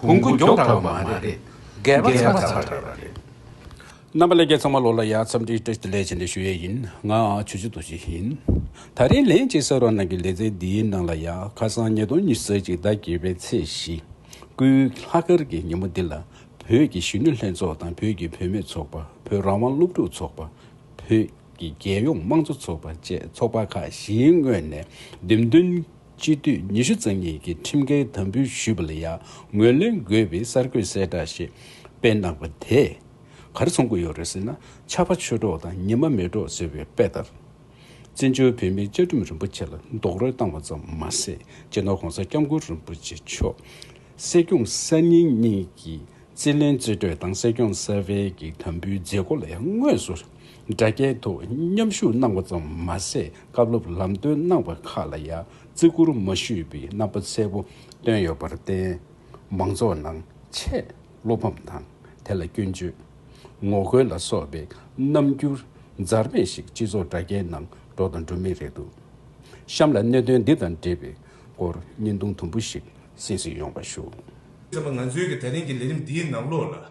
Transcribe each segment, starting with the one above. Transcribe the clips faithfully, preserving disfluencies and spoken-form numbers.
བོང་གུ་མགྱོགས་དྲགས་པ་མ་རེད། རྒས་པ་ཚ་བ་ཚ་དྲགས་པ་རེད། རྣམ་པ་ལྷན་རྒྱས་ཚང་མ་ལོ་ལ་ཡ་འཚམས་འདྲི་བཀྲ་ཤིས་བདེ་ལེགས་བྱས་ནས་ཞུ་ཡས་ཡིན། ང་ཆུ་ཆུ་རྡོ་རྗེ་ཡིན། ད་རིང་ལན་གཅིག་གསན་རོགས་གནང་གི། ལེ་ཚན་འདིའི་ནང་ལ་ཡ་ཁ་སང་ཉིས་སྟོང་ཉི་ཤུ་རྩ་གཅིག་ཟླ་བརྒྱད་པའི་ཚེས་བཞི། སྐུའི་ལྷག་དཀར་གྱི་ཉིན་མོ་འདི་ལ་བོད་ཀྱི་གཞོན་ནུ་ལྷན་ཚོགས་དང་བོད་ཀྱི་བུད་མེད་ཚོགས་པ། བོད་རང་དབང་སློབ་ཕྲུག་ཚོགས་པ། བོད་ཀྱི་རྒྱལ་ཡོངས་དམངས་གཙོ་ཚོགས་པ་བཅས་ཚོགས་པ་ཁག་བཞིའི་ངོས་ནས་འདེམས་ཐོན་སྤྱི་འཐུས་ཉི་ཤུ་རྩ་གཉིས་ཀྱི་ཁྲིམས་འགལ་དམ་འབུལ་ཞུས་པ་ལ་ཡང་ངོས་ལེན་དགོས་པའི་གསར་འགོད་གསལ་བསྒྲགས་ཤིག་སྤེལ་གནང་པ་དེས་ག་རེ་མཚོན་གྱི་ཡོད་རེད་ཟེར་ན། ཆར་པ་ཆུ་གྲོགས་དང་ཉི་མ་མེ་གྲོགས་ཟེར་བའི་དཔེ་ལྟར། བཙན་བྱོལ་བོད་མིའི་བཅའ་ཁྲིམས་རིན་པོ་ཆེ་ལ་རྡོག་རོལ་བཏང་བ་ཙམ་མ་ཟད། སྤྱི་ནོར་༸གོང་ས་༸སྐྱབས་མགོན་རིན་པོ་ཆེ་མཆོག་སྲིད་སྐྱོང་གསར་རྙིང་གཉིས་ཀྱི་རྩིས་ལེན་རྩིས་སྤྲོད་དང་སྲིད་སྐྱོང་གསར་པའི་གི་དམ་འབུལ་མཛད་སྒོ་ལ་ཡང་དངོས་སུ་དྲ་རྒྱའི་ཐོག་མཉམ་ཞུགས་གནང་བ་ཙམ་མ་ཟད། བཀའ་སློབ་ལམ་སྟོན་གནང་བ་ཁག་ལ་ཡང་བརྩི་བཀུར་མ་ཞུས་པའི་རྣམ་པ་གསལ་པོ་བཏོན་ཡོད་པར་བརྟེན། མང་ཚོགས་ནང་ཆེས་བློ་ཕམ་དང་དེ་ལ་སྐྱོན་བརྗོད། ངོ་རྒོལ་ལ་སོགས་པའི་རྣམ་འགྱུར་འཛར་མེད་ཞིག་སྤྱི་ཚོགས་དྲ་རྒྱའི་ནང་འགྲོ་དང་འགྲོ་མུས་རེད་འདུག་གཤམ་ལ་གནད་དོན་འདི་དང་འབྲེལ་བའི་སྐོར་བརྙན་ཐུང་དུམ་བུ་ཞིག་གསན་གཟིགས་ཡོང་བ་ཞུ། ཚང་མ་ང་ཚོའི་གི་ད་རིང་གི་ལས་རིམ་འདིའི་ནང་ལོགས་ལ་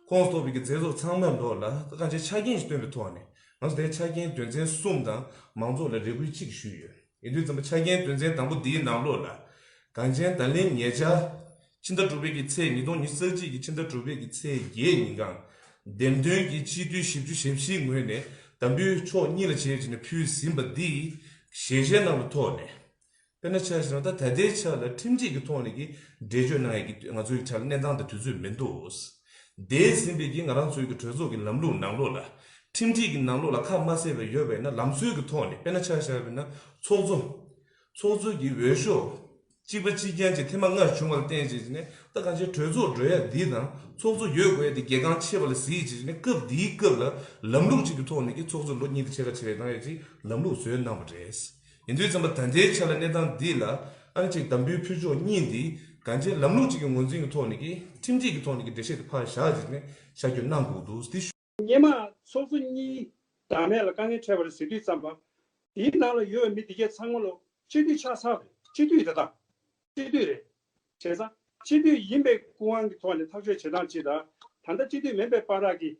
ཁོངས་གཏོགས་པའི་གི་མཛད་གཙོ་ཚང་མའི་ལོགས་ལ་ད་གང་ཅི་ཆ་རྐྱེན་ཞིག་བཏོན་པའི་ཐོག་ནས་ང་ཚོ་དེའི་ཆ་རྐྱེན་དོན་ཚན་གསུམ་དང་མང་ཚོགས་ལ་རེ་སྐུལ་གཅིག་ཞུས་ཡོད། ཡིན་དུས་ཙམ་པ་ཆ་རྐྱེན་དོན་ཚན་དང་པོ་འདིའི་ནང་ལོགས་ལ་གངས་ཅན་ད་ལན་ཉེ་ཆར་ཕྱི་ཟླ་དྲུག་པའི་གི་ཚེས་ཉིས་སྟོང་ཉི་ཤུ་རྩ་གཅིག་གི་ཕྱི་ཟླ་དྲུག་པའི་གི་ཚེས་བརྒྱད་ཉིན་གང་འདེམས་ཐོན་གྱི་སྤྱི་འཐུས་བཞི་བཅུ་ཞེ་བཞིའི་ངོས་ནས་དམ་འབུལ་ཕྱོགས་གཉིས་ལ་བྱས་བྱས་ནས་ཕུལ་ཟིན་པ་འདི་ཞལ་བཞེས་གནང་བའི་ཐོག་ནས། དཔེར་ན་ཆ་བཞག་ན་ད་ད་ལྟའི་ཆ་ལ་ཁྲིམས་སྒྲིག་གི་ཐོག་ནས་ཀྱི་འགྲེལ་བརྗོད་གནང་ཡས་ཀྱི་ང་ཚོའི་ཆ་ལ་གནས་སྟངས་དང་དུས་ཚོད་མི་འདུག་འདས་ཟིན་པའི་གི་ང་རང་ཚོའི་གི་གྲོས་ཚོགས་ཀྱི་ལམ་ལུགས་ནང་ལོགས་ལ་ཁྲིམས་སྒྲིག་གི་ནང་ལོགས་ལ་ཁ་མ་གསལ་བའི་ཡོད་པས་ན་ལམ་སྲོལ་གྱི་ཐོག་ནས་དཔེར་ན་ཆ་བཞག་པས་ན་ཚོགས་གཙོ། ཚོགས་གཙོ་གི་འོས་ཤོག་གཅིག་པ་གཅིག་རྐྱང་གཅིག་ཐེངས་མ་ལྔ་བྱུང་བ་ལ་བརྟེན་བྱས་ནས་ད་གང་ཅི་གྲོས་ཚོགས་འགྲོ་ཡ་འདི་དང་ཚོགས་གཙོ་ཡོད་དགོས་ཡ་འདི་གལ་འགངས་ཆེ་བ་ལ་གཟིགས་བྱས་ནས་སྐབས་འདིའི་སྐབས་ལ་ལམ་ལུགས་གཅིག་གི་ཐོག་ནས་ཀྱི་ཚོགས་གཙོ་ལོ་གཉིས་དང་ཕྱེད་ཀ་ཕྱེད་ཀ་གནང་ཡ་གཅིག་ལམ་ལུགས་བཟོས་གནང་བ་རེད། ཡིན་དུས་ཙམ་པ་ད་ལྟའི་ཆ་ལ་གནས་སྟངས་འདི་ལ་ཨ་ནི་གཅིག་དམ་འབུལ་ཕུལ་ཕྱོགས་གཉིས་འདི་གང་ཅི་ལམ་ལུགས་གཅིག་གི་ངོས་འཛིན་གྱི་ཐོག་ནས་ཀྱི་ཁྲིམས་སྒྲིག་གི་ཐོག་ནས་ཀྱི་འགྲེལ་བཤད་དེ་ཕར་བཞག་བྱས་ནས་ཤར་བསྐྱོད་གནང་དགོས་འདུག་འདི་ཞུ། སྔོན་མ་ཚོགས་གཙོ་གཉིས་བདག་མེད་ལ་དཀའ་ངལ་འཕྲད་པ་རེད་ཟེར་དུས་ཙམ་པ། དེའི་ནང་ལ་ཡོད་པའི་མི་དེ་གས་ཚང་མ་ལོ་སྤྱི་འཐུས་ཆགས་ཚར་བ་རེད། སྤྱི་འཐུས་རེད་ད། སྤྱི་འཐུས་རེད། བྱས་ཙང་སྤྱི་འཐུས་ཡིན་པའི་སྐུ་དབང་གི་ཐོག་ནས་ཐག་གཅོད་བྱེད་སྟངས་གཅིག་དང་། ད་ལྟ་སྤྱི་འཐུས་མིན་པའི་བར་གྱི་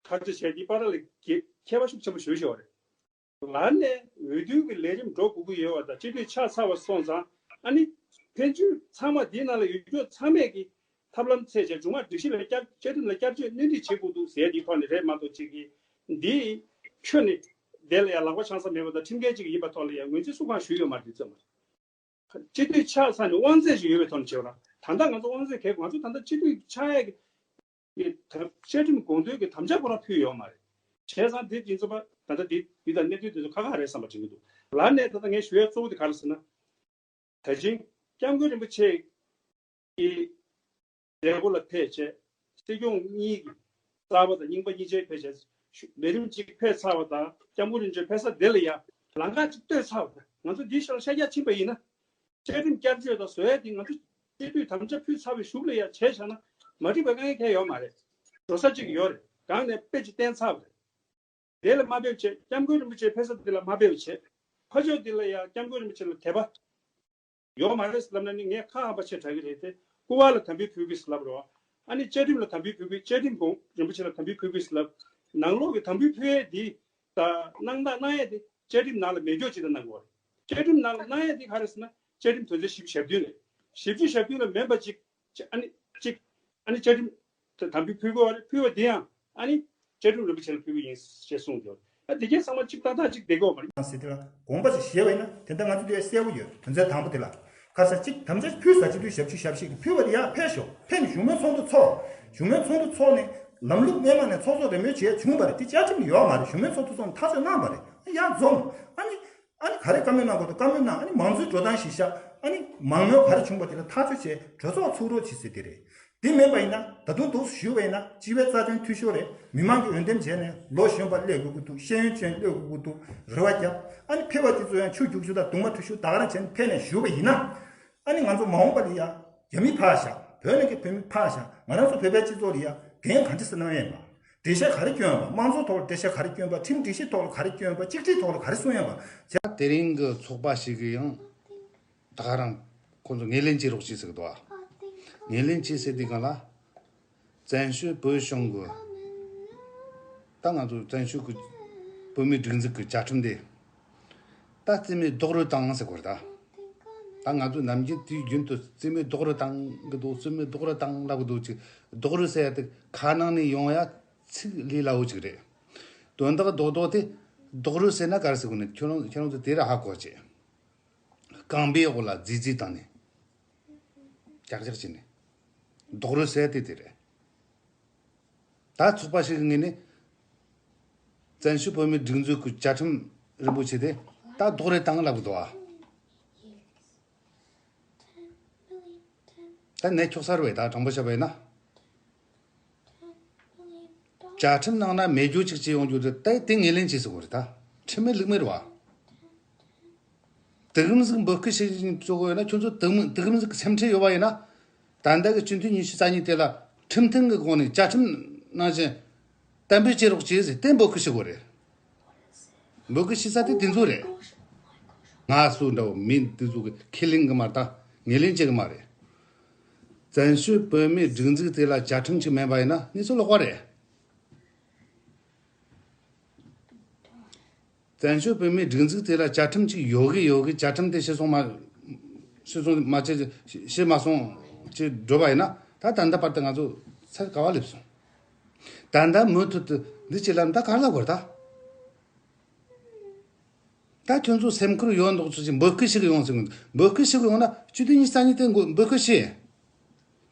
ཐག་གཅོད་བྱས་དེའི་བར་ལ་གི་ཁྱད་པར་ཤུགས་ཆེན་པོ་ཞེ་པོ་ཞིག་ཡོད་རེད། ལར་ནས་འོས་བསྡུ་གི་ལས་རིམ་འགྲོ་དགོས་ཀྱི་ཡོད་པ་དང་སྤྱི་འཐུས་ཆགས་ཚར་བ་སོང་ཙང་ཨ་ནི་ཕན་ཚུན་ཚང་མ་འདིའི་ནང་ལ་ཡོད་རྒྱུ་ཚང་མས་ཀྱི་ཐབས་ལམ་འཚོལ་བྱས་སྒྲིག་གཞི་ལ་བསྐྱར་བཅའ་ཁྲིམས་ལ་བསྐྱར་བཅོས་སྣོན་འདྲི་བྱེད་དགོས་འདུག་ཟེར་དེའི་ཐོག་ནས་རེད་མ་གཏོགས་གཅིག་གིས་འདི་ཁྱོན་ནས་དེ་ལ་ཡང་ལག་པ་འཆང་ས་མེད་པ་དང་ཁྲིམས་འགལ་གཅིག་ཡིན་པ་ཐོག་ལ་ཡང་ངོས་འཛིན་སུ་གང་ཞུས་ཡོད་མ་རེད་ཙམ། སྤྱི་འཐུས་ཆགས་ཚར་ནས་དབང་ཚད་ཅིག་ཡོད་པའི་ཐོག་ནས་བྱས་པ་ན་ད་ལྟ་ང་ཚོ་དབང་ཚད་གལ་ང་ཚོ་ད་ལྟ་སྤྱི་འཐུས་ཆགས་ཡས་ཀྱི་བཅའ་ཁྲིམས་དགོངས་དོན་གྱི་དམ་བཅའ་ཁོ་རང་ཕུལ་ཡོད་མ་རེད། བྱས་ཙང་དེ་ཡིན་ཙམ་པ་ད་ལྟ་དེ་དེ་དང་གནད་དོན་དེ་ཚོ་ཁག་ཁག་རེད་བསམ་པ་དྲན་གྱི་འདུག་ལར་ནས་ད་ལྟ་ངས་ཞུ་ཡས་གཙོ་བོ་དེ་ག་རེ་ཟེར་ན། ད་ཅིང་སྐྱབས་མགོན་རིན་པོ་ཆེ་གི་མཛད་སྒོ་ལ་ཕེབས་བྱས། སྲིད་སྐྱོང་གཉིས་ཀྱི་གསར་པ་དང་རྙིང་པ་གཉིས་ཆར་ཕེབས་བྱས། ལས་རིམ་གཅིག་ཕེབས་ཚར་བ་དང་སྐྱབས་མགོན་རིན་པོ་ཆེ་ཕེབས་ས་དེ་ལ་ཡང་ལམ་ཁ་གཅིག་བཏོད་ཚར་བ་དང་ང་ཚོ་འདིའི་ཕྱོགས་ལ་ཤར་རྒྱག་ཕྱིན་པ་ཡིན་ན། བཅའ་ཁྲིམས་བསྐྱར་བཅོས་དང་བཟོ་ཡ་དེ་ང་ཚོ་སྤྱི་འཐུས་དམ་བཅའ་ཕུལ་ཚར་བའི་གཞུག་ལ་ཡང་བྱས་བཞག་ན་མ་འགྲིག་པའི་དཀའ་ངལ་གང་ཡང་ཡོད་མ་རེད། འགྲོ་ས་གཅིག་ཡོད་རེད། གང་ནས་དཔེ་ཅིག་བསྟན་ཚར་བ་རེད། དེ་ལ་མ་ཕེབས་བྱས་སྐྱབས་མགོན་རིན་པོ་ཆེ་ཕེབས་ས་དེ་ལ་མ་ཕེབས་བྱས། ཕར་ཕྱོགས་དེ་ལ་ཡང་སྐྱབས་མགོན་རིན་པོ་ཆེ་ལ་དད་པ་ཡོད་མ་རེད་ལབ་ན་ནི་ངས་ཁ་ཧམ་པ་བྱས་དྲག་གི་རེད་དེ། སྐུ་པར་ལ་དམ་འབུལ་ཕུལ་གི་ཟེར་ལབ་རོགས། ཨ་ནི་བཅའ་ཁྲིམས་ལ་དམ་འབུལ་ཕུལ་གི། བཅའ་ཁྲིམས་དགོངས་རིན་པོ་ཆེ་ལ་དམ་འབུལ་ཕུལ་གི་ཟེར་ལབ། ནང་ལོགས་ཀྱི་དམ་འབུལ་ཕུལ་ཡས་དེ། ད་གནང་སྟངས་གནང་ཡས་དེ་བཅའ་ཁྲིམས་ནང་ལ་མེད་ཀྱོག་ཅིག་ད་གནང་དགོས་རེད། བཅའ་ཁྲིམས་ནང་ལ་གནང་ཡས་དེ་ག་རེ་ཟེར་ན་བཅའ་ཁྲིམས་དོན་ཚན་བཞི་བཅུ་ཞེ་བདུན་རེད། བཞི་བཅུ་ཞེ་བདུན་ལ་མེད་པ་ཅིག་ཅིག་ཨ་ནི་ཅིག་ཨ་ནི་བཅའ་ཁྲིམས་དམ་འབུལ་ཕུལ་དགོས་པ་རེད། ཕུལ་བ་དེ་ཡང་ཨ་ནི་བཅའ་ཁྲིམས་རིན་པོ་ཆེ་ལ་ཕུལ་གི་ཡིན་ཞེས་གསུངས་ཡོད། ཨ་དེ་གའི་ཚང་མ་གཅིག་ཏག་ཏག་གཅིག་བསྡད་དགོས་པ་རེད། ཟེར་དེ་ལ་དགོངས་པ་ཅིག་བཞེས་པ་ཡིན་ན་དེ་འདྲ་ང་ཚོ་དེ་གསལ་པོ་ཡོད། དོན་ཚན་དང་པོ་དེ་ལ་ཁ་སང་གཅིག་དམ་བཅའ་ཕུལ་ས་སྤྱི་འཐུས་ཞབས་ཕྱི་ཞབས་ཕྱི་གི་ཕུལ་བ་དེ་ཡང་ཕེབས་ཤོག་ཕེབས་ནས་བཞུགས་མོལ་ཚོགས་འདུ་ཚོགས། བཞུགས་མོལ་ཚོགས་འདུ་ཚོགས་ནས་ལམ་ལུགས་སྔོན་མ་ནས་ཚོགས་གཙོ་རེས་མོལ་བྱས་བྱུང་བ་རེད། དེ་བཅའ་ཁྲིམས་ཡོད་མ་རེད། བཞུགས་མོལ་ཚོགས་འདུ་ཚོགས་ནས་ཐག་གཅོད་གནང་བ་རེད། ཡང་འཛོམས་ཨ་ནི། ཨ་ནི་ག་རེ་བཀའ་མོལ་གནང་དགོས་འདུག་བཀའ་མོལ་གནང་། ཨ་ནི་མང་གཙོའི་འགྲོ་སྟངས་ཤིག་བཞག་ཨ་ནི་མང་མོས་ག་རེ་བྱུང་བ་དེ་ལ་ཐག་གཅོད་བྱས་གྲོས་ཚོགས་ཚུགས་རོགས་བྱེད་ཟེར་དེ་རེད། དེ་མིན་པ་ཡིན་ན་ད་དུང་འདུག་ཞུས་པ་ཡིན་ན་སྤྱི་པའི་རྩ་དོན་འཐུས་ཤོར་རེད། མི་མང་གི་འོས་འདེམས་བྱས་ནས་ལོ་གཞོན་པ་སླེབས་དགོས་ཀྱི་འདུག་ཤེས་ཡོན་ཅན་སླེབས་དགོས་ཀྱི་འདུག་རེ་བ་བརྒྱབ། ཨ་ནི་ཕེབས་པ་དེ་ཚོ་ཡང་ཆུ་རྒྱུག་ཆུ་དང་གདུང་མ་འཐུ་ཤུ་ད་ག་རང་བྱས་ནས་ཕེབས་ནས་བཞུགས་པ་ཡིན་ན། ཨ་ནི་ང་ཚོ་མ་འོངས་པ་ལ་ཡ་རྒྱ་མི་ཕར་བཞག་བོད་ནང་གི་བོད་མི་ཕར་བཞག་ང་རང་ཚོ་བོད་པའི་སྤྱི་ཚོགས་ལ་ཡ་འགན་ག་འདྲ་སེ་གནང་ཡས་པ། འགྲེལ་བཤད་ག་རེ་སྐྱོན་པ། དམངས་གཙོ་ཐོག་ལ་འགྲེལ་བཤད་ག་རེ་སྐྱོན་པ། ཁྲིམས་སྒྲིག་གཞི་ཐོག་ལ་ག་རེ་སྐྱོན་པ། གཅིག་སྒྲིལ་ཐོག་ལ་ག་རེ་གསུང་ཡས་པ་བྱས། དེ་རིང་གི་ཚོགས་པ་ཞིག་གིས་ཡང་ད་ག་རང་ཁོང་ཚོ་ངོས་ལེན་བྱེད་རོགས་བྱེད་ཟེར་གི་འདུག་ཨ། ངོས་ལེན་བྱས་ཟེར་དུས་སྒང་ལ། བཙན་བྱོལ་བོད་གཞུང་གི། ད་ང་ཚོ་བཙན་བྱོལ་གྱི་བོད་མིའི་སྒྲིག་འཛུགས་ཀྱི་བཅའ་ཁྲིམས་དེ། ད་རྩིས་མེད་རྡོག་རོལ་བཏང་ཟེར་དགོས་རེད་ད། ད་ང་ཚོ་ནམ་རྒྱུན་དུས་རྒྱུན་དུ་རྩིས་མེད་རྡོག་རོལ་བཏང་གི་འདུག་རྩིས་མེད་རྡོག་རོལ་བཏང་ལབ་གི་འདུག་ཅིག་རྡོག་རོལ་ཟེར་ཡ་དེ་ཁ་ནང་ནས་ཡོང་ཡ་ཚིག་ལས་སླ་བོ་ཅིག་རེད། དོན་དག་རྡོག་རྡོག་དེ་རྡོག་རོལ་ཟེར་ན་ག་རེ་ཟེར་དགོས་ནི། ཁྱོད་རང་ཁྱོད་རང་ཚོ་དེ་ར་ཧ་གོ་ཅེས། རྐང་པའི་འོག་ལ་རྫིག་རྫིག་བཏང་ནས། ཀྱག་ཀྱག་བྱས་ནས། རྡོག་རོལ་ཟེར་དེ་དེ་རེད། ད་ཚོགས་པ་ཞིག་གི་ངོས་ནས། བཙན་བྱོལ་བོད་མིའི་སྒྲིག་འཛུགས་ཀྱི་བཅའ་ཁྲིམས་རིན་པོ་ཆེ་དེ་ད་རྡོག་རོལ་བཏང་ལབ་གི་འདུག་ཨ། ད་ནས་འཁྱོག་ས་རེད་པས། ད་དྲང་པོ་བཤད་པ་ཡིན་ན། བཅའ་ཁྲིམས་ནང་ན་མེད་རྒྱུ་ཅིག་བྱས་ཡོང་རྒྱུ་རེད། ད་དེ་ངོས་ལེན་བྱེད་ཟེར་དགོས་རེད། ད་ཁྲིམས་མེད་ལུགས་མེད་རེད་པ། དུས་རིམ་ཟིག་འབོད་སྐུལ་བྱེད་བཞིན་བཅུག་གི་ཡོད་ན། ཁྱོད་ཚོ་དུས་རིམ་དུས་རིམ་ཟིག་སེམས་ཁྲལ་ཡོད་པ་ཡིན་ན། ད་ལྟ་གི་སྤྱི་འཐུས་ཉི་ཤུ་རྩ་གཉིས་དེ་ལ་ཁྲིམས་མཐུན་གྱི་སྒོ་ནས་བཅའ་ཁྲིམས་ནང་བཞིན་གཏན་འབེབས་བྱེད་རོགས་བྱེད་ཟེར་དེ་འབོད་སྐུལ་བྱེད་དགོས་རེད། འབོད་སྐུལ་བྱེད་ས་དེ་དེ་ཚོ་རེད། ང་སུ་འདྲ་བོ་མི་དེ་ཚོ་གི་ཁས་ལེན་གི་མ་རེད། ད་ངོས་ལེན་བྱེད་གི་མ་རེད། བཙན་བྱོལ་བོད་མིའི་སྒྲིག་འཛུགས་དེ་ལ་བཅའ་ཁྲིམས་ཅིག་མེད་པ་ཡིན་ན་གནས་ཚུལ་ལོག་པ་རེད། བཙན་བྱོལ་བོད་མིའི་སྒྲིག་འཛུགས་དེ་ལ་བཅའ་ཁྲིམས་ཅིག་ཡོད་གི་ཡོད་གི། བཅའ་ཁྲིམས་དེ་ཕྱིར་ཚོང་མ་ཕྱིར་ཚོང་མ་བྱེད། ཕྱིར་མ་སོང་ཅེས་བསྒྲུབས་པ་ཡིན་ན། ད་ད་ལྟ་བར་དུ་ང་ཚོ་ཚད་ག་བ་སླེབས་སོང་། ད་ལྟ་མུ་མཐུད་དུ་འདི་ཅི་ལབ་ན་ད་ག་རེ་ལབ་དགོས་རེད་ད། ད་ཁྱོད་ཚོ་སེམས་ཁུར་ཡོད་མདོག་ཚོ་ཞིག་འབོད་སྐུལ་ཞིག་ཡོང་ཟེར། འབོད་སྐུལ་ཞིག་ཡོང་ན་སྤྱི་འཐུས་ཉི་ཤུ་རྩ་གཉིས་དེ་འབོད་སྐུལ་བྱེད།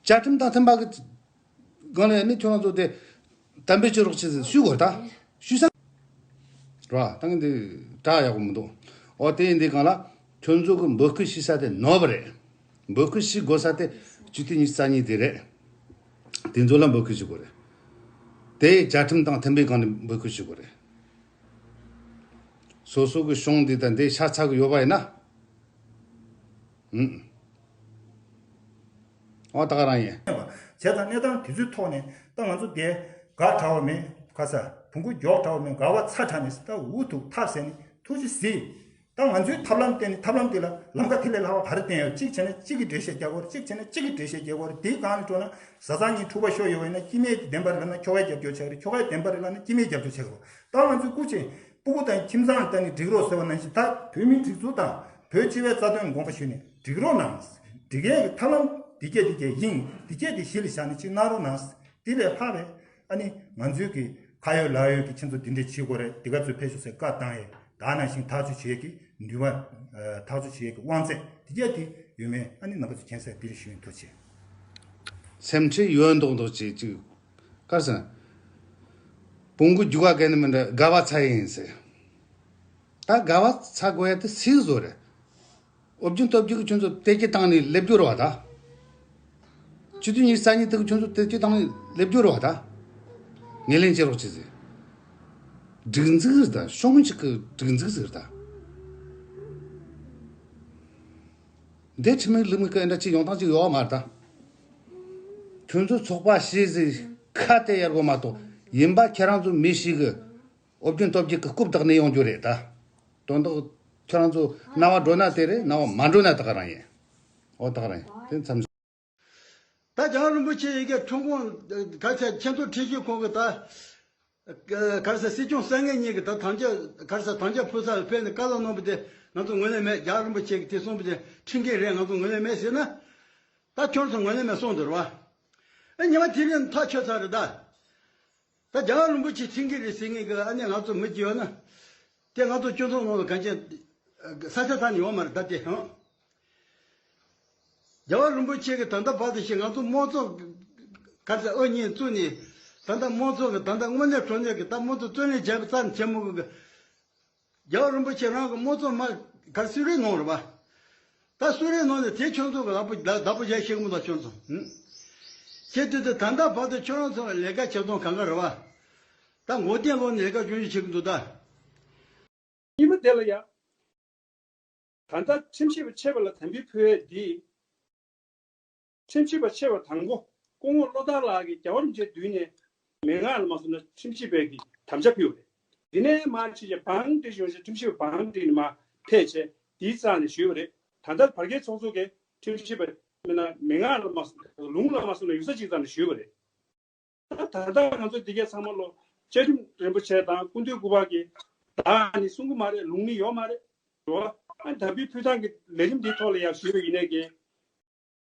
བཅའ་ཁྲིམས་དང་མཐུན་པ་གི་སྒང་ནས་ནི་ཁྱོད་རང་ཚོ་དེ་གཏན་འབེབས་བྱེད་རོགས་བྱེད་ཟེར་ཞུ་དགོས་རེད་ད། ཞུ་ས་རེད་པ། ད་ངས་འདི་གྲགས་ཡག་པོ་མི་འདུག་འོ་དེ་ཡིན་དུས་སྒང་ལ་ཁྱོད་ཚོ་གི་འབོད་སྐུལ་བྱེད་ས་དེ་ནོར་བ་རེད། འབོད་སྐུལ་བྱེད་དགོས་ས་དེ་སྤྱི་འཐུས་ཉི་ཤུ་རྩ་གཉིས་དེ་རེད། དེ་ཚོ་ལ་འབོད་སྐུལ་བྱེད་དགོས་རེད། དེ་བཅའ་ཁྲིམས་དང་མཐུན་པའི་སྒང་ནས་འབོད་སྐུལ་བྱེད་དགོས་རེད། སོ་སོ་གི་གཞུང་འདི་དང་འདི་ཤ་ཚ་གི་ཡོད་པ་ཡིན་ན། ཨུམ། ཨོ་ད་ག་རང་ཡིན། བྱས་ཙང་གནས་སྟངས་དེ་ཚོའི་ཐོག་ནས་ད་ང་ཚོ་དེ་དགའ་དྲགས་པ་མེད། ཁ་ས་བོང་གུ་མགྱོགས་དྲགས་པ་མེད། དགའ་བ་ཚ་དྲགས་ནས་ད་འུ་ཐུག་ཐབས་ཟད་ནས་ཐུགས་རྗེ་གཟིགས། ད་ང་ཚོའི་ཐབས་ལམ་བསྟན་ནས་ཐབས་ལམ་དེ་ལ་ལམ་ཁ་དེ་ལས་ལྷག་པ་ག་རེ་བསྟན་ཡོད། གཅིག་བྱས་ན་གཅིག་གིས་འགྲེལ་བཤད་རྒྱག་དགོས་རེད། གཅིག་བྱས་ན་གཅིག་གིས་འགྲེལ་བཤད་རྒྱག་དགོས་རེད། དེའི་སྒང་ནས་འགྲོ་ན་བཟའ་ཚང་གཉིས་འཁྲུག་པ་ཤོར་ཡོད་པ་ཡིན་ན་སྐྱེ་དམན་གྱི་བདེན་པ་རེད་ལབ་ན་ཁྱོ་གའི་རྒྱབ་སྐྱོར་བྱེད་ཀྱི་རེད། ཁྱོ་གའི་བདེན་པ་རེད་ལབ་ན་སྐྱེ་དམན་རྒྱབ་སྐྱོར་བྱེད་ཀྱི་རེད། ད་ང་ཚོའི་སྐུ་མཁྱེན་སྤུ་གུ་དང་ཁྱིམ་ཚང་ལྟ་ནས་འགྲིག་རོགས་ཟེར་བ་ནང་བཞིན་ད་བོད་མིའི་སྒྲིག་འཛུགས་དང་བོད་སྤྱི་པའི་རྩ་དོན་དགོངས་པ་ཞུས་ནས་འགྲིག་རོགས་གནང་། འགྲིག་ཡས་ཀྱི་ཐབས་ལམ་འདི་སྐད་འདི་སྐད་ཡིན། འདི་སྐད་འདི་གཞི་ལ་བཞག་ནས་ཅིག་གནང་རོགས་གནང་། དེ་ལས་ལྷག་པའི་ཨ་ནི་ང་ཚོའི་གི་ཁ་ཡོད་ལག་ཡོད་ཀྱི་ཁྱེད་ཚོ་འདི་འདྲས་བྱེད་དགོས་རེད། འདི་ག་ཚོད་ཕེབས་ཤོག་ཟེར་བཀའ་བཏང་ཡས། ད་ནང་བཞིན་ཐག་གཅོད་བྱེད་ཀྱི་ནུས་པ། ཐག་གཅོད་བྱེད་ཀྱི་དབང་ཚད་འདི་ག་དེ་ཡོད་མེད་ཨ་ནི་རྣམ་པ་ཚོ་མཁྱེན་གསལ་འདི་ལ་ཞུ་ཡིན། ཐུགས་རྗེ་ཆེ། སེམས་ཁྲལ་ཡོད་མདོག་མདོག་བྱེད་ཅིག་ག་རེ་ཟེར་ན། བོང་གུ་རྒྱུག་པ་གན་ནི་མི་འདྲ་དགའ་བ་ཚ་ཡིན་ཟེར། ད་དགའ་བ་ཚ་དགོས་ཡ་དེ་སུའི་བཟོ་རེད། སློབ་སྦྱོང་སྟོབས་རྒྱལ་གྱིས་ཁྱོད་ཚོ་དེ་སྐད་བཏང་ནས་སླེབས་རྒྱུ་རེད་པ་ད། སྤྱི་འཐུས་ཉི་ཤུ་རྩ་གཉིས་དེ་གིས་ཁྱོད་ཚོ་དེ་སྐད་བཏང་ནས་སླེབས་རྒྱུ་རེད་པ་ད། ངོས་ལེན་བྱེད་རོགས་བྱེད་ཟེར། སྒྲིག་འཛུགས་ཟེར་ད་གཞུང་གཅིག་གི་སྒྲིག་འཛུགས་ཟེར་ད། འདི་ཁྲིམས་མེད་ལུགས་མེད་ཀྱི་འདྲ་ཅིག་ཡོང་སྟངས་ཅིག་ཡོད་པ་མ་རེད་ད། ཁྱོད་ཚོ་ཚོགས་པ་བྱས་ཟེར་ཁ་གཏད་ཡར་དགོས་མ་གཏོགས་ཡིན་པ་ཁྱེད་རང་ཚོ་མི་ཞིག་གི་སློབ་སྦྱོང་སྟོབས་རྒྱལ་གྱི་རྐུབ་བཏགས་ནས་ཡོང་རྒྱུ་རེད་ད། དོན་དག་ཁྱེད་རང་ཚོ་རྣ་བ་འགྲོ་ན་དེ་རེད། རྣ་བ་མ་འགྲོ་ན་ད་ག་རང་ཡིན། ཨོ་ད་ག་རང་ཡིན། དེ་མཚམས། ད་རྒྱལ་བ་རིན་པོ་ཆེ་ཡི་གེ་ཁྲིམས་ཁང་ག་ཚད་ཁྱེད་ཚོ་ཁྲིམས་ཞིབ་ཁང་གི་ད་ག་རེ་ཟེར་སྲིད་སྐྱོང་གསར་ངེས་གཉིས་ཀྱི་ད་དམ་བཅའ་ག་རེ་ཟེར་དམ་བཅའ་ཕུལ་ས་ལ་ཕེབས་ནས་བཀའ་སློབ་གནང་བ་དེ་ང་ཚོ་ངོས་ལེན་མེད། རྒྱལ་བ་རིན་པོ་ཆེ་གིས་དེ་གསུངས་པ་དེ་ཁྲིམས་འགལ་རེད། ང་ཚོ་ངོས་ལེན་མེད་ཟེར་ན། ད་ཁྱོད་ཚོ་ངོས་ལེན་མེད་གསུངས་འདུག་རེད་པ། ཨེ་ཉི་མ་དེ་རིང་ཐག་ཆོད་ཚར་རེད་ད། ད་རྒྱལ་བ་རིན་པོ་ཆེ་ཁྲིམས་འགལ་རེད་ཟེར་མཁན་གྱི་ཨ་ནི་ང་ཚོ་མི་བརྒྱུད་ཡོད་ན། དེ་ང་ཚོ་སྤྱི་ཚོགས་ནང་ལ་གང་ཅི་ས་ཆ་ས་ནས་ཡོད་མ་རེད་ད་དེ་ཧང་། རྒྱལ་བ་རིན་པོ་ཆེ་གིས་ད་ལྟ་བར་དུ་ཞིག་ང་ཚོ་དམངས་གཙོ་ག་ཚད་ཨོ་ཉིད་བཙུགས་ནས་ད་ལྟ་དམངས་གཙོ་གི་ད་ལྟ་དངོས་གནས་དྲང་གནས་ཀྱི་ད་དམངས་གཙོ་བརྩོན་ལེན་བྱས་པ་རྩ་ནས་བྱེད་མི་དགོས་གི། རྒྱལ་བ་རིན་པོ་ཆེ་རང་གི་དམངས་གཙོ་མ་ག་རེ་གསོལ་རས་གནང་རེད་པ། ད་གསོལ་རས་གནང་ནས་དེ་ཁྱོད་ཚོ་གི་བདག་པོ་བདག་པོ་བྱས་ཤེས་གི་མི་འདུག་ཁྱོད་ཚོ། ཧུམ། ཁྱེད་དེ་དུས་ད་ལྟ་བར་དུ་ཁྱོད་རང་ཚོ་ལ་ལས་ཀ་བྱེད་སྟངས་གང་ག་རེད་པ། ད་མགོ་རྟིང་སློག་ནས་ལས་ཀ་ཅུང་ཞིག་བྱེད་གི་འདུག་ད། གཉིས་པ་དེ་ལ་ཡ། ད་ལྟ་ཁྲིམས་ཞིབ་པ་ཆེ་བ་ལ་དམ་འབུལ་ཕུལ་ཡས་འདི། ཁྲིམས་ཞིབ་པ་ཆེ་བ་དང་པོ་སྐུ་ངོ་བློ་བདེ་ལགས་ཀྱིས་རྒྱལ་བ་རིན་པོ་ཆེའི་མདུན་ནས་མན་ངག་ལ་མ་སོང་ན་ཁྲིམས་ཞིབ་པའི་གི་དམ་བཅའ་ཕུལ་བ་རེད། དེ་ནས་མར་ཕྱིན་བྱས་བང་སྒྲིག་ཡོང་བྱས་ཁྲིམས་ཞིབ་པ་བང་སྒྲིག་ནས་མར་ཕེབས་བྱས་དེའི་རྩ་ནས་ཞུས་པ་རེད། ད་ལྟ་བར་བརྒལ་ཚོགས་གཙོ་གིས་ཁྲིམས་ཞིབ་པ་ མིན་ན་མན་ངག་ལ་མ་སོང་ན་ལུང་ལ་མ་སོང་ན་ཡུགས་ས་གཅིག་ཙམ་ནས་ཞུས་པ་རེད། ད་ད་ལྟ་ང་ཚོ་འདི་གས་ཚང་མ་ལོ་བཅའ་ཁྲིམས་རིན་པོ་ཆེ་དང་སྐུ་མདུན་སྐུ་པར་གྱིས་བདག་ནི་གསུང་གི་མ་རེད། ལུང་ནི་ཡོད་མ་རེད། རེད་བ། ཨ་དམ་འབུལ་ཕུལ་སྟངས་ཀྱི་ལས་རིམ་འདིའི་ཐོག་ལ་ཡང་ཞུས་པ་ཡིན་ནའི་གི།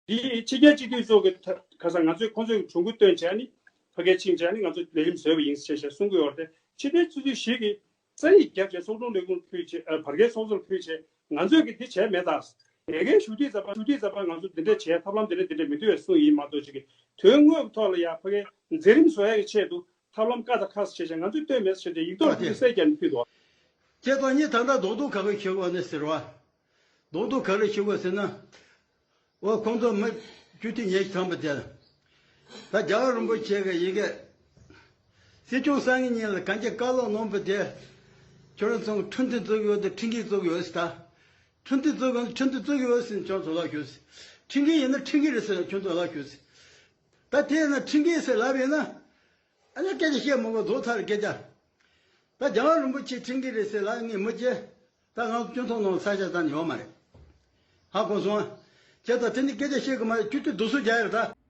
འདི་ཕྱི་རྒྱལ་སྤྱི་འཐུས་ཚོ་གི་ད་ཁ་སང་ང་ཚོས་ཁོང་ཚོའི་གྲོས་འགོ་བཏོན་བྱས་ནི་ཕ་གིར་ཕྱིན་བྱས་ནི་ང་ཚོ་ལས་རིམ་བཟོས་པ་ཡིན་ཞེས་ཞེས་གསུང་གི་ཡོད་རེད། ཕྱི་རྒྱལ་སྤྱི་འཐུས་ཞིག་གིས་རྩ་ཡིག་བརྒྱབ་བྱས་ཚོགས་དྲུང་ལས་ཁུངས་ཕུལ་བྱས་ཨ་བར་བརྒལ་ཚོགས་གཙོར་ཕུལ་བྱས་ང་ཚོས་ཀྱི་འདི་བྱས་མེད་ད། ཡ་གིའི་ཞུ་དུས་ཙམ་པ་ཞུ་དུས་ཙམ་པ་ང་ཚོ་འདི་འདྲ་བྱས་ཐབས་ལམ་འདི་འདྲ་འདི་འདྲ་མི་འདུག་བས་གསུངས་ཡིན་མ་གཏོགས་ཅིག་གི་དོན་དངོས་ཀྱི་ཐོག་ལ་ཡ་ཕ་གིའི་མཛད་རིམ་བཟོ་ཡ་གི་ཆེད་དུ་ཐབས་ལམ་བཀའ་དང་ཁ་བྱས་བྱས་ང་ཚོས་བཏོན་མེད་ཟེར་ཏེ་ཡིག་ཐོག་ཨ་ཏེ། ཏུ་གསལ་རྒྱག་ནས་ཕུལ་འདུག་ཁྱེད་ཚོ་གཉིས་ད་ལྟ་རྡོག་རྡོག་ག་གི་ཤོད་དགོས་ནས་ཟེར་བ། རྡོག་རྡོག་ག་རེ་ཤོད་དགོས་ཟེར་ན། འོ་ཁོང་ཚོ་མི་བཅུ་ཐིག་ཉེར་ཐམ་པ་དེ། ད་རྒྱལ་བ་རིན་པོ་ཆེ་གི་ཡི་གེ། སྲིད་སྐྱོང་སང་ཉིན་ལ་གན་རྒྱ་བཀའ་སློབ་གནང་བ་དེ། ཁྱོད་རང་ཚོ་ཁྲིམས་མཐུན་བཙུགས་ཡོད་དེ་ཁྲིམས་འགལ་བཙུགས་ཡོད་ཟེར་ད། ཁྲིམས་མཐུན་བཙུགས་ཡོད་ཁྲིམས་མཐུན་བཙུགས་ཡོད་ཟེར་ཁྱོད་ཚོ་ལ་ཞུ། ཁྲིམས་འགལ་ཡིན་ན་ཁྲིམས་འགལ་རེད་ཟེར་ཁྱོད་ཚོ་ལ་ཞུ། ད་དེ་ཡིན་ན་ཁྲིམས་འགལ་ཟེར་ལབ་ཡིན་ན། ཨ་ནི་སྐད་ཆ་བཤད་མི་དགོས་རྫོགས་ཚར་སྐད་ཆ། ད་རྒྱལ་བ་རིན་པོ་ཆེ་ཁྲིམས་འགལ་རེད་ཟེར་ལབ་ངས་མི་བྱེད། ད་ང་ཚོ་སྤྱི་ཚོགས་ནང་ས་ཆ་ད་ནི་ཡོད་མ་རེད། ཧ་གོ་སོང་ཨ། བྱས་ཙང་དེ་ནི་སྐད་ཆ་བཤད་གི་མ་རེད། ཁྱོད་ཚོས་སྡུག་སུ་རྒྱག་ཡོད་ད།